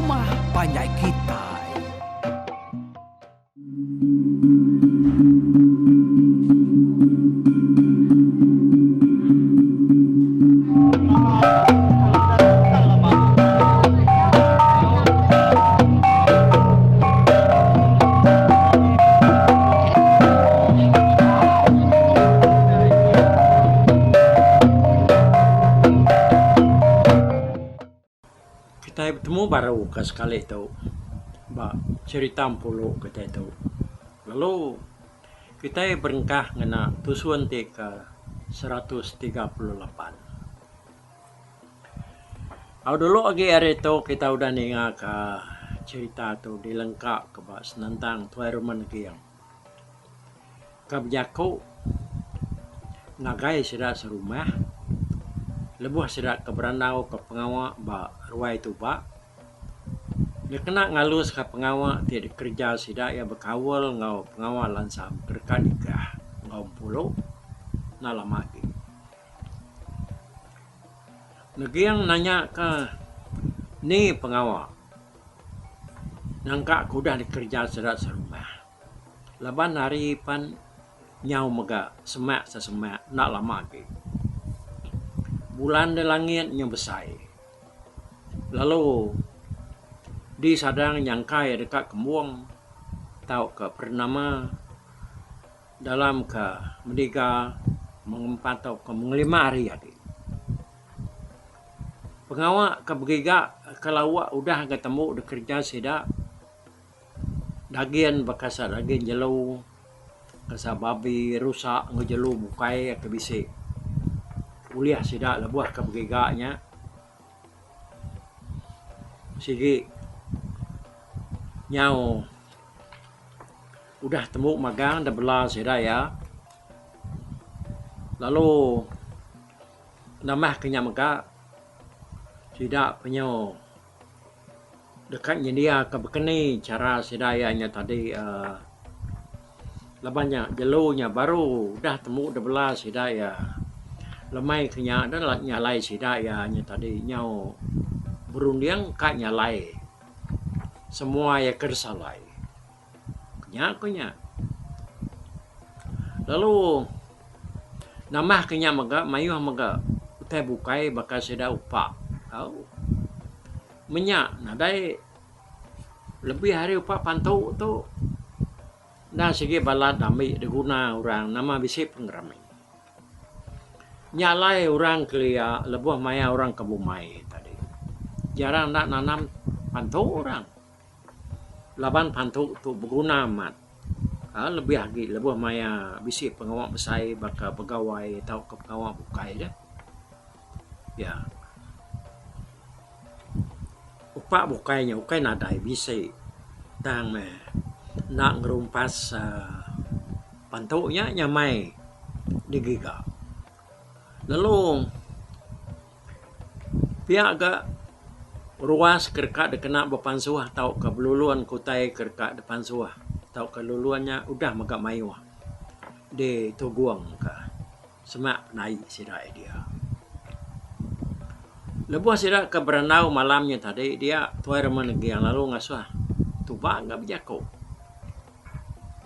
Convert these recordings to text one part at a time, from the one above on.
rumah panjai kitai. Kitai betemu baru ke sekali tu ba cherita empulu kitai tu. Lalu kitai berengkah ngena tusun ti ke 138. Au dulu agi ari tu kita udah ninga ka cherita tu dilengka ka ba senentang Tuai Rumah Neging ka bejaku ngagai sida serumah lebuh sida ke berandau ka pengawa ba ruai tuba dikena ngalus ka pengawa ti dikereja sida iya bekaul enggau pengawa lansam ke deka nikah enggau empulu enda lama agi. Neging nanya ka ni pengawa nangka ke udah dikereja sida serumah. Laban hari pan nyau mega semak sesemak enda lama agi. Bulan da langit nyau besai lalu disadang nyangkai deka kembung tauka perenama. Dalam ke meniga, mengempat tauka mengelima hari agi. Pengawa ke begiga ke lawa udah ga tembu dikereja sida dagin baka sa dagin jelu, baka babi, rusa enggau jelu bukai ke bisi ulih sida lebuh ke begiga nya. Sigi nyau udah tembu magang da bela sida iya lalu nambah ke nya mega sida penyu deka nyendia ka bekeni chara sida iya nya tadi uhh laban nya jelu nya baru udah tembu da bela sida iya lemai ke nya da nyalai sida iya nya tadi nyau berunding ka nyalai semua iya ke disalai. Nya ku nya. Lalu nambah ke nya mega mayuh mega utai bukai baka sida upa tau. Menya nadai lebih ari upa pantu tu enda sigi balat ambi diguna orang nama bisi pengerami. Nya alai orang kelia lebuh maya orang ke bumai tadi jarang enda nanam pantu orang. Laban pantu tu beguna amat uhh lebih agi lebuh maya bisi pengawa besai baka begawai tauka pengawa bukai deh. Ya. Upa bukai nya ukai nadai bisi tang meh enda ngerumpas uhh pantu nya nyamai digiga. Lalu Pia ga ruas ke deka dikena bepansuh tauka belulun ke utai ke deka dipansuh tauka lulun nya udah mega mayuh ditugungka semak penaik sida dia. Lebuh sida ke berandau malam nya tadi dia Tuai Rumah Neging lalu ngasuh tuba ga bejaku.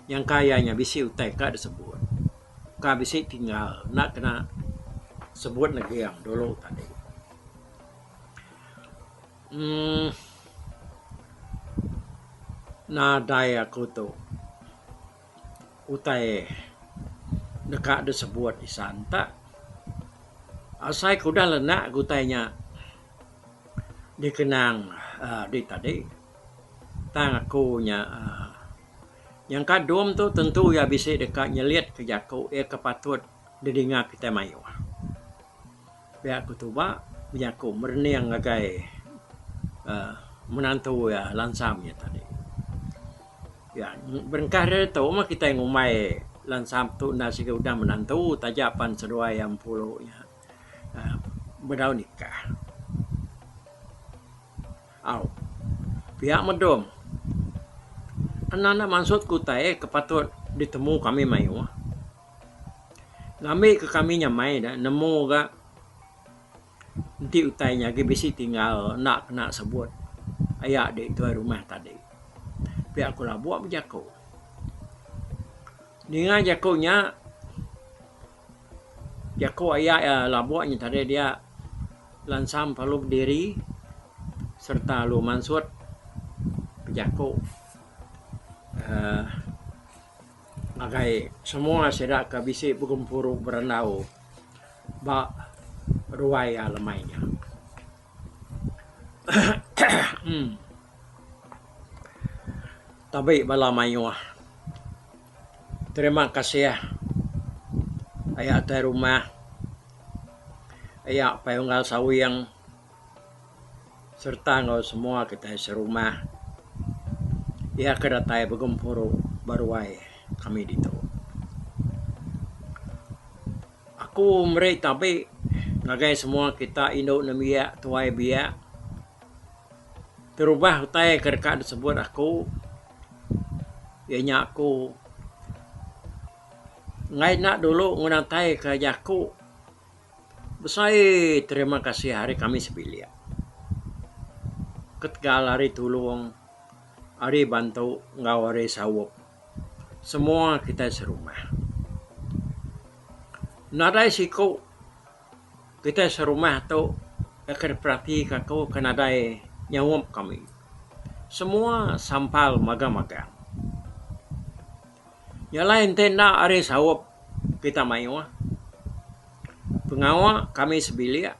Nyangka iya nya bisi utai ka disebut. Ka bisi tinggal enda kena sebut neging dulu tadi. Uhh nadai aku tu utai deka disebut isan ta. Asai ku udah lenak ku utai nya dikenang uhh di tadi tang aku nya uhh. Nyangka dom tu tentu iya bisi deka nyelitka jaku iya ke patut didinga kitai mayuh. Pia ku tuba bejaku merening ngagai uhh menantu iya lansam iya tadi. Iya berengkah ari tu mah kitai ngumbai lansam tu enda siga udah menantu taja pan seduai iya empulu nya uhh bedau nikah. Au. Pia medom. Enda enda mansut ke utai ke patut ditemu kami mayuh. Ngambi ke kami nyamai da nemu ga enti utai nya agi bisi tinggal enda kena sebut. Aya di tuai rumah tadi. Pia ku Labuk bejaku. Ninga jaku nya jaku aya iya Labuk nya tadi dia lansam perlu bediri sereta lalu mansut bejaku uhh ngagai semua sida ke bisi begempuru berandau ba ruai iya lemai nya. Tabi bala mayuh. Terima kasih aya atai rumah aya Pai Unggal Sawing sereta enggau semua kitai serumah iya ke datai begempuru ba ruai kami ditu. Aku meri tabi ngagai semua kita indu nembiak tuai biak. Terubah utai ke deka disebut aku iya nya aku enggai enda dulu ngenatai ka jaku besai terima kasih ari kami sebilik. Ketegal ari tulung ari bantu enggau ari saup semua kitai serumah. Nadai siku Kitai serumah tu ke diperatika aku ke nadai nyaup kami. Semua sampal magang-magang. Nya alai enti enda ari saup kita mayuh, pengawa kami sebilik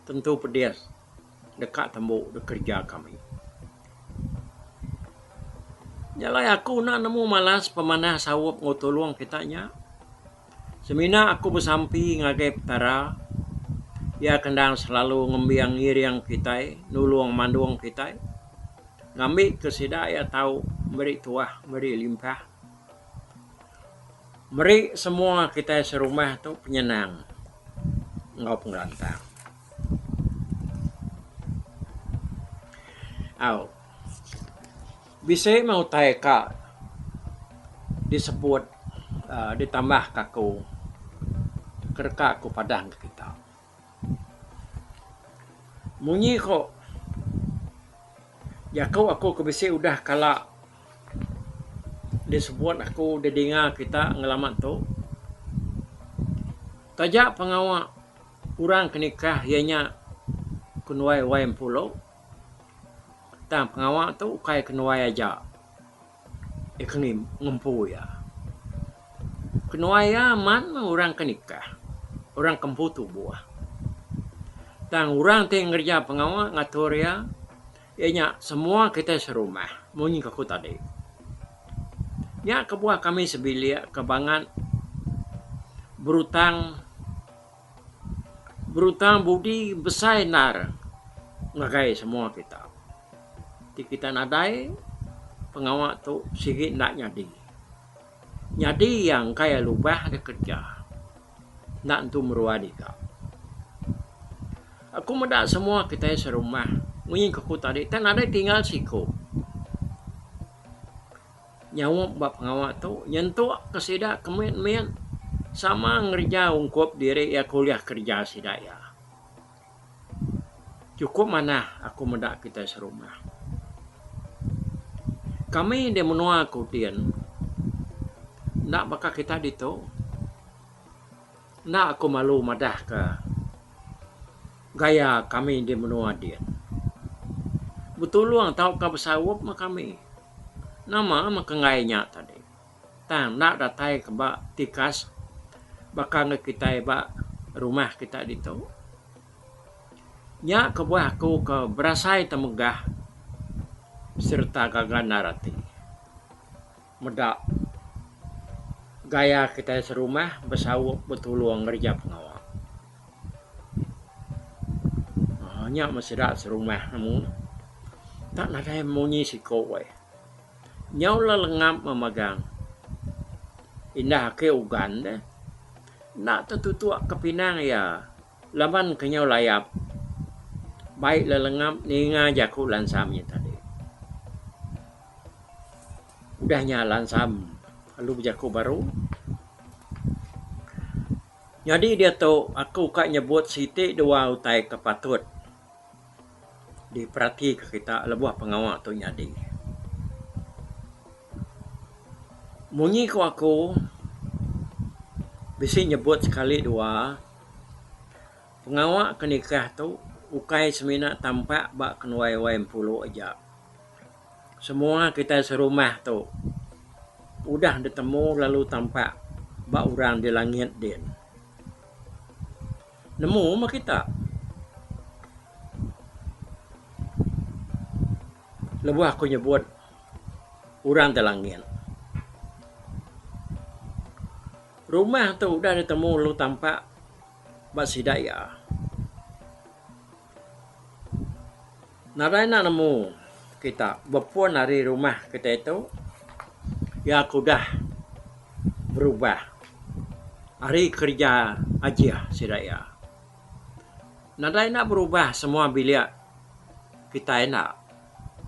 tentu pedis deka tembu dikereja kami. Nya alai aku enda nemu malas pemanah saup enggau tulung kita nya. Semina aku besampi ngagai Petara, Iya ke endang selalu ngembing ngiring kitai, nulung mandung kitai, ngambika sida iya tau meri tuah, meri limpah, meri semua kitai serumah tu penyenang enggau pengelantang. Au. Bisi meh utai ka disebut uhh ditambah ka aku ke deka ku padah ngan kita. Munyi ko jaku aku ke bisi udah kala disebut aku didinga kita ngelama tu taja pengawa orang ke nikah iya nya kenuai wai empulo. Tang pengawa tu ukai kenuai aja iya ke ngempu iya. Kenuai iya amat meh orang ke nikah, orang ke empu tubuh. Tang orang ti ngereja pengawa ngatur iya, iya nya semua kitai serumah munyi ku aku tadi. Nya kebuah kami sebilik ke bangat berutang. Berutang budi besai endar ngagai semua kita. Ti kita nadai pengawa tu sigi enda nyadi. Nyadi iya engkai lubah da kerja enda nentu meruan ika. Aku meda semua kitai serumah munyi ku aku tadi tang nadai tinggal siku. Nyaup ba pengawa tu nyentuk ke sida ke mit-mit sama ngereja ungkup diri iya ke ulih kereja sida iya. Chukup manah aku meda kitai serumah. Kami di menua Kutin enda baka kita ditu. Enda aku malu madah ka gaya kami di menua din. Betulung tauka besaup meh kami. Nama meh ke enggai nya tadi. Tang enda datai ke ba tikas baka enggau kitai ba rumah kita ditu. Nya kebuah aku ke berasai temegah sereta gaga endar ati meda gaya kitai serumah besaup betulung ngereja pengawa. Aaa nya meh sida serumah nemu ne. Tak nadai munyi siko weh. Nyau le lengap memagang. Indah ake ugan deh. Enda tetutuk ke pinang iya laban ke nyau layap bai le lengap ninga jaku lansam nya tadi. Udah nya lansam lalu bejaku baru. Nyadi diatu aku ka nyebut siti dua utai ke patut. Diperatika kita lebuh pengawa tu nyadi. Munyi ku aku bisi nyebut sekali dua pengawa ke nikah tu ukai semina tampak ba kenuai wai empulu aja. Semua kitai serumah tu udah ditemu lalu tampak ba orang di langit din. Nemu meh kita. Lebuh aku nyebut orang da langit. Rumah tu udah ditemu lalu tampak ba sida iya. Nadai enda nemu kita bepun ari rumah kitai tu iya ke udah berubah ari kereja ajih sida iya. Nadai enda berubah semua bilik kitai enda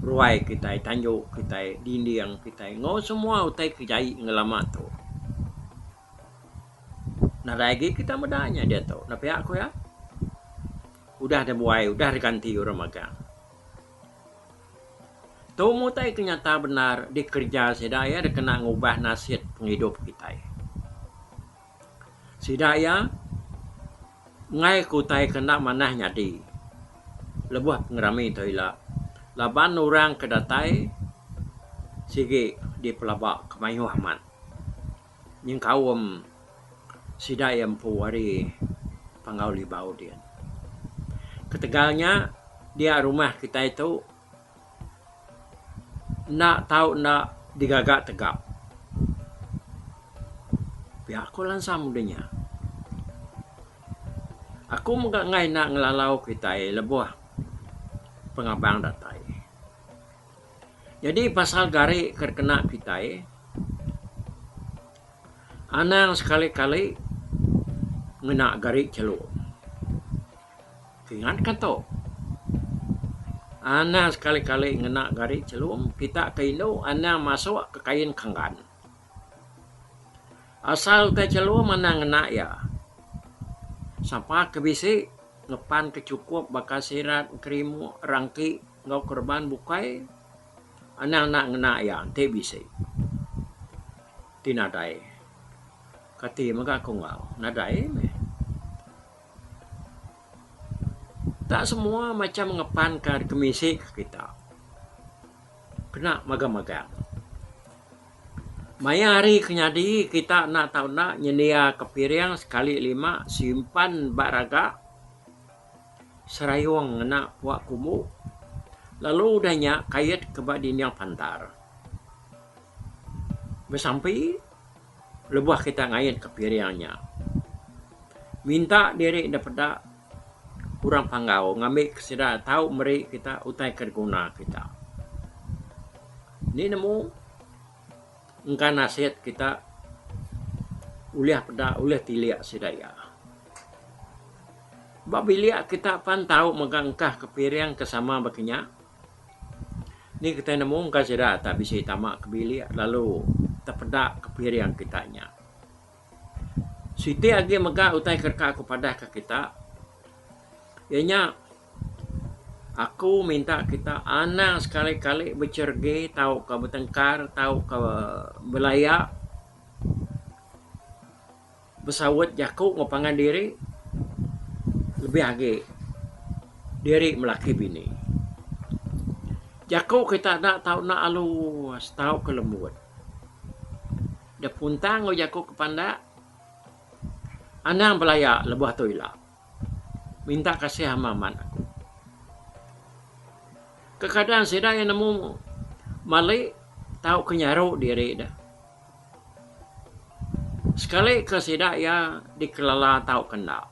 ruai kitai, tanju kitai, dinding kitai enggau semua utai ke jai ngelama tu. Nadai agi kita meda nya diatu ne pia ku iya. Udah da buai udah diganti orang magang. Tu meh utai ke nyata bendar dikereja sida iya dikena ngubah nasit pengidup kitai. Sida iya enggai ke utai ke enda manah nyadi lebuh pengerami tu ila laban orang ke datai sigi dipelaba ke mayuh amat nyengkaum sida iya empu ari Panggau Libau din. Ketegal nya dia rumah kitai tu enda tau enda digaga tegap. Pia ku lansam udah nya. Aku mega enggai enda ngelalau kitai lebuh pengabang datai. Nyadi pasal gari ke dikena kitai anang sekali-kali ngena gari chelum. Kingatka tu. Anang sekali-kali ngena gari chelum kita ke indu anang masuk ke kain kanggan. Asal utai chelum anang ngena iya. Sapa ke bisi ngepan ke chukup baka sirat, kerimuk, rangki enggau kereban bukai anang enda ngena iya enti bisi. Ti nadai kati mega ku enggau nadai meh. Tak semua macam ngepan ka kemisi ka kita. Kena magang-magang. Maya hari ke nyadi kita enda tau enda nyendiaka piring sekali lima simpan ba raga serayung ngena pua kumbu lalu udah nya kait ke ba dinding pantar. Besampi lebuh kita ngait ke piring nya. Minta diri da peda orang panggau ngambi ke sida tau meri kita utai ke diguna kita. Ni nemu engka nasit kita ulih peda ulih tilik sida iya. Ba bilik kita pan tau mega engkah ke piring ke sama baka nya. Ni kitai nemu engka sida tak bisi tama ke bilik lalu tepeda ke piring kita nya. Siti agi mega utai ke deka aku padah ke kita iya nya aku minta kita anang sekali-kali becheregi tauka betengkar tauka belaya besaut jaku enggau pangan diri lebih agi diri melaki bini. Jaku kita enda tau enda alus tauka lembut. Da puntang enggau jaku ke pandak anang belaya lebuh tu ila. Minta kasih amat amat aku. Kekadang sida iya nemu mali tauka nyaru diri deh. Sekali ke sida iya dikelala tauka enda.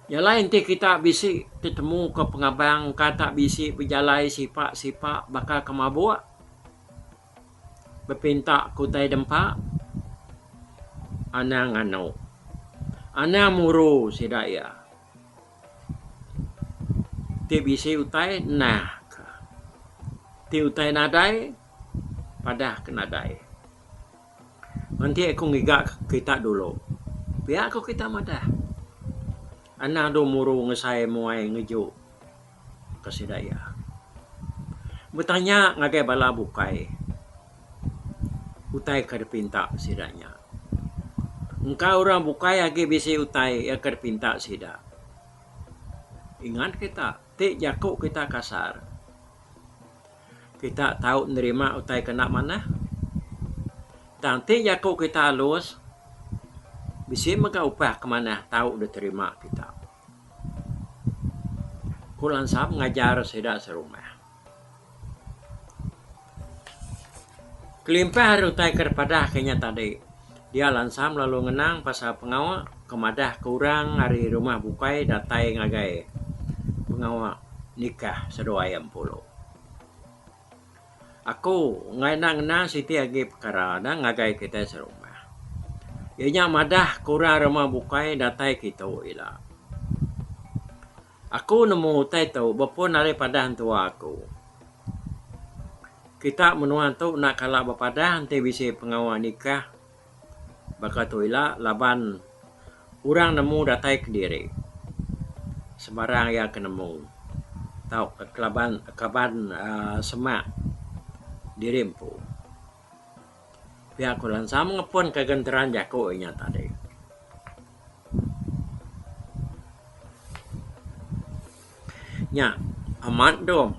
Nya alai enti kita bisi tetemu ke pengabang ka tak bisi bejalai sipak-sipak baka ke mabuk bepinta ke utai dempa anang nganu. Anang muru sida iya. Ti bisi utai nah ka. Ti utai nadai padah ke nadai. Enti aku ngiga kita dulu. Pia ku kita madah. Anang dulu muru ngesai muai ngeju. ke sida iya. Betanya ngagai bala bukai utai ke dipinta sida nya. Engka orang bukai agi bisi utai iya ke dipinta sida. Ingat kita ti jaku kita kasar. Kita tau nerima utai ke enda manah. Tang ti jaku kita alus, bisi mega upah ke manah tau diterima kita. Ku Lansam ngajar sida serumah. Kelimpah ari utai ke dipadah ke inya tadi, dia Lansam lalu ngenang pasal pengawa ke madah ke orang ari rumah bukai datai ngagai pengawa nikah seduai Empulu. Aku enggai enda ngenang siti agi pekara ne ngagai kitai serumah. Iya nya madah ke orang rumah bukai datai kitu ila. Aku nemu utai tu bepun ari padah entua aku. Kita menua tu enda kala bepadah enti bisi pengawa nikah baka tu ila laban orang nemu datai kediri. Sebarang iya ke nemu tauka kelaban kaban uhh semak diri empu. Pia ku Lansam ngepunka genteran jaku inya tadi. Nya amat dom.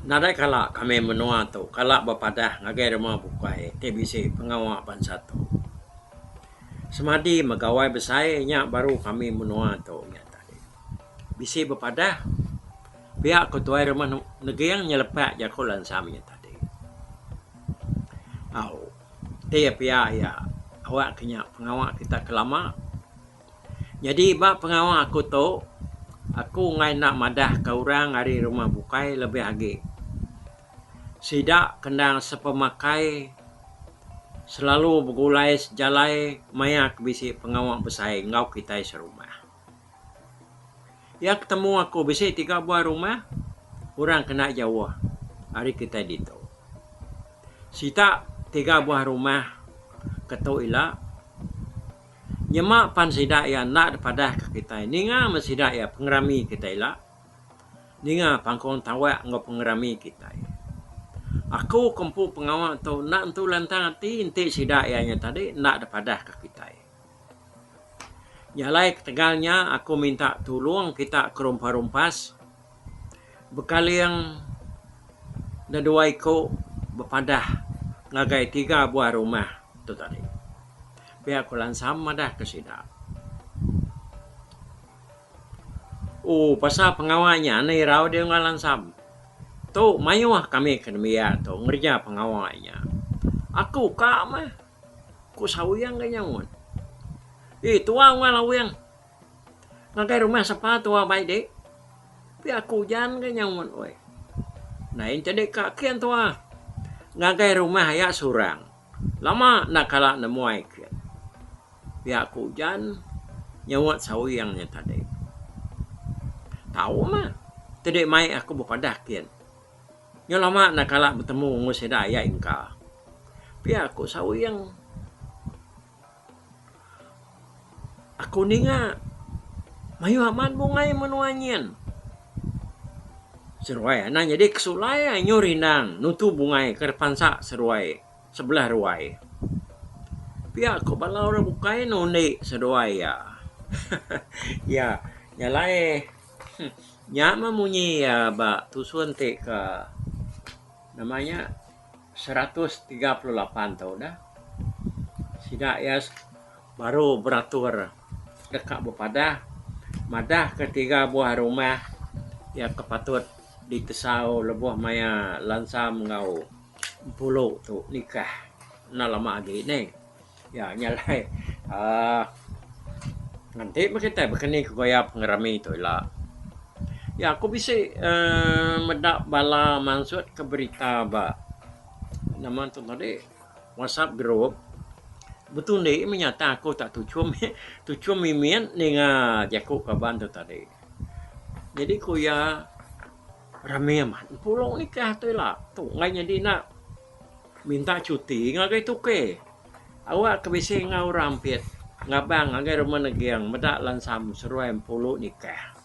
Nadai kala kami menua tu kala bepadah ngagai rumah bukai ti bisi pengawa bansa tu. Semadi megawai besai nya baru kami menua tu nya tadi. Bisi bepadah pia ku tuai rumah neging nyelepak jaku lansam nya tadi. Au ti pia iya awak ke nya pengawa kita ke lama. Nyadi ba pengawa aku tu, aku enggai enda madah ka orang ari rumah bukai lebih agi. Sida ke endang sepemakai selalu begulai sejalai maya ke bisi pengawa besai enggau kitai serumah. Iya ketemu aku bisi tiga buah rumah orang kena jauh ari kitai ditu. Sida tiga buah rumah ke tu ila. Nyema pan sida iya enda dipadah ka kitai ninga meh sida iya pengerami kitai ila. Ninga pangkung tawak enggau pengerami kitai. Aku ke empu pengawa tu enda entu lantang ati enti sida iya nya tadi enda dipadah ka kitai. Nya alai ketegal nya aku minta tulung kita ke rumpas-rumpas bekaling dedua iku bepadah ngagai tiga buah rumah tu tadi. Pia ku Lansam madah ke sida. Ooh pasal pengawa nya enda irau deh enggau Lansam. Tu mayuh kami ke nembiak tu ngereja pengawa nya. Aku ka meh ku Sawing ga nyaut. Eeh tua enggau Lawing ngagai rumah sapa tua bai deh. Pia ku Ujan ga nyaut weh. Nain ti deka kin tua ngagai rumah aya surang. Lama enda kala nemuai ke. Pia ku ujan nyaut sawing nya tadi. Tau mah ti mai aku bepadah kin. Nyau lama enda kala betemu enggau sida aya ingka. Pia ku sawing. Aku ninga mayuh amat bungai menua nyin. Seruai anang nyadi kesulai ai nyu rindang nutu bungai ke pansa seruai sebelah ruai. Pia ko bala orang bukai nundi seduai iya. Iya nyalai nya mah munyi iya ba tusun ti ke nama nya. 138 tu dah. Sida iya baru beratur deka bepadah madah ke tiga buah rumah iya ke patut ditesau lebuh maya lansam enggau empulu tu nikah enda lama agi neh. Ya nya alai uhh nganti meh kitai bekeni ku gaya pengerami tu ila. Ya aku bisi uhh meda bala mansut ke berita ba nama tu tadi whatsapp group betundi meh nyata aku tak tuchum tuchum mimit ninga jaku kaban tu tadi. Jadi ku iya rami amat empulu nikah tu ila tu enggai nyadi enda. Minta cuti ngagai tukey. Awak ke bisi enggau orang ampit ngabang ngagai rumah neging meda lansam seruai empulu nikah.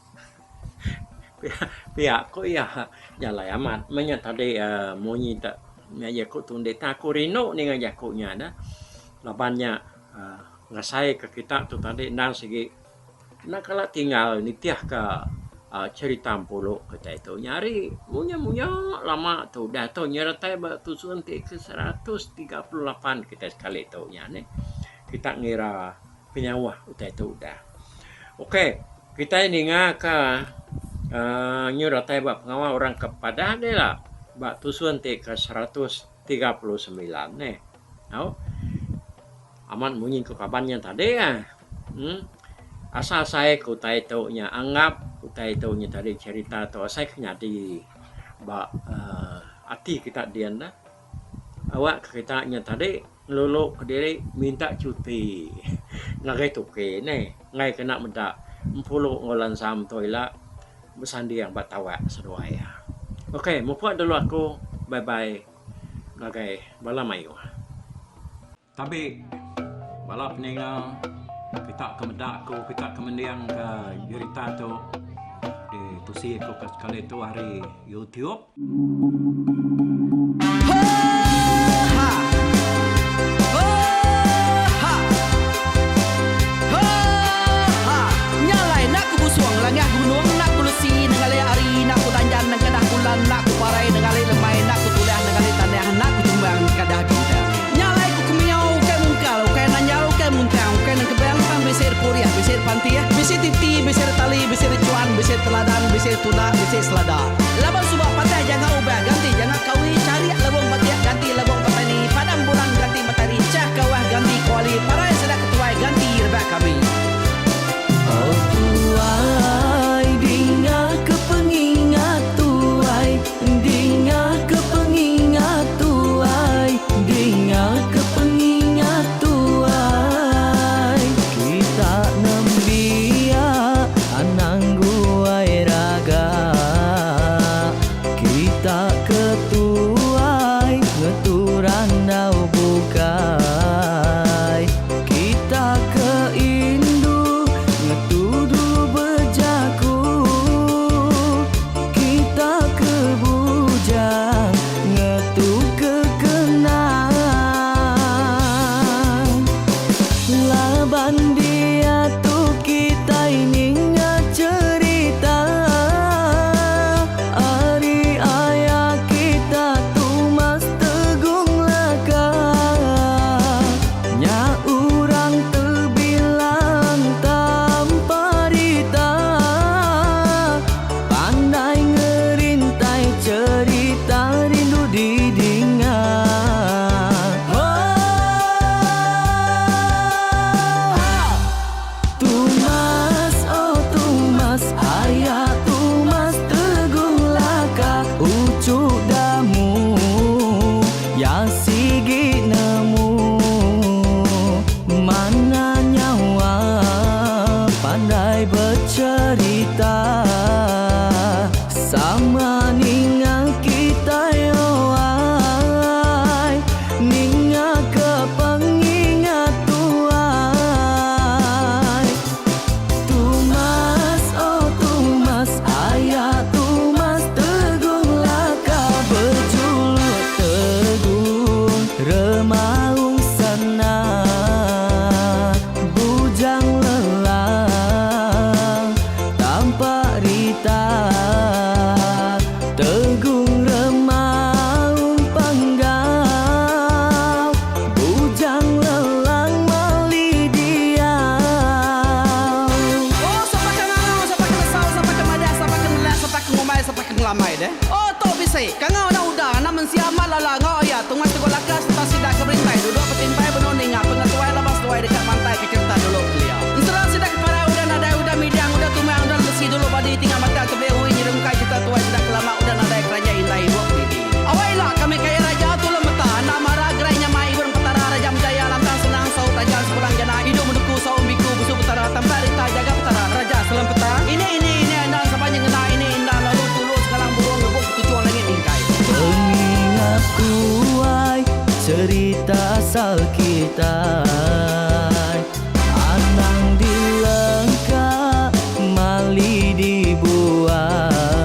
Pia ku iya. Nya alai amat meh nya tadi uhh munyi te nya jaku tundi tang aku rindu ninga jaku nya dah. Laban nya uhh ngasai ke kita tu tadi endang sigi enda kala tinggal nitih ka uhh cherita empulu kitai tu. Nya ari munya munya lama tu udah tu nyertai ba tusun ti ke 138 kitai sekali tu nya nih. Kita ngira penyauh utai tu udah. Ok kitai ninga ka uhh nyu datai ba pengawa orang ke padah deh la ba tusun ti ke 139 neh. Au amat munyi ku kaban nya tadi ah. Uhh asal asai ke utai tu nya anggap utai tu nya tadi cherita tu asai ke nyadi ba uhh ati kita din ne. Awak ke kita nya tadi ngelulu kediri minta cuti ngagai tukey neh enggai kena meda empulu enggau lansam tu ila besanding ba tawak seduai iya. Ok mupuk dulu aku bye bye. Ngagai bala mayuh. Tabi bala peninga kita ke meda aku kita ke mending ka jerita tu di tusi aku ke sekali tu ari YouTube. Oh tuai dinga ke pengingat tuai Dinga ke pengingat tuai Dinga ke pengingat tuai Kita nembiak anang guai raga Kita ke tuai ngetu randau bukai Kita ke indu ngetu dulu bejaku Kita ke bujang ngetu ke kenang Laban diatu kitai ninga cherita Ari aya kita Tumas Tegung Laka Nya urang tebilang tanpa rita Pandai ngerintai cherita rindu didinga Tumas oh Tumas aya Tumas Tegung Laka uchu damu ya sigi nemu Mana nyawa pandai becherita Sama ninga kitai oh ai Ninga ke pengingat tuai Tumas oh Tumas aya Tumas Tegung Laka bejuluk Tegung Remaung Sana Bujang Lelang Tampak Rita Tegung Remaung Panggau Bujang Lelang Mali Diau. Oh sapa ke ngangau sapa ke nesau sapa ke madah sapa ke nelak sapa ke ngumbai sapa ke ngelamai deh. Oh tu bisi kangau anak uda anak mensia amat lala enggau aya tungai teguk laka sereta sida ke berintai duduk betimpai benung ninga pengetuai laban seduai deka mantai ke cherita dulu kelia. Ensera sida ke parai udah nadai udah midang udah tumang udah lemesi dulu badi tinggal batang tebeli ui nyerungkai cherita tuai sida ke lama udah nadai keranjai indai ibuk didi. Awai ila kami kaya raja tulung meta enda mara gerai nyamai ibun petara raja menjaya lantang senang saut raja sepulang jana idup menuku saum biku busu petara tampak rita jaga petara raja selem peta ini ini ini endang sapa nyengena ini endang lalu tulu sengalang burung ngebuk ketuchung langit mingkai. Pengingat tuai cerita asal kitai Anang dilengka mali dibuai.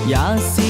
Yasin.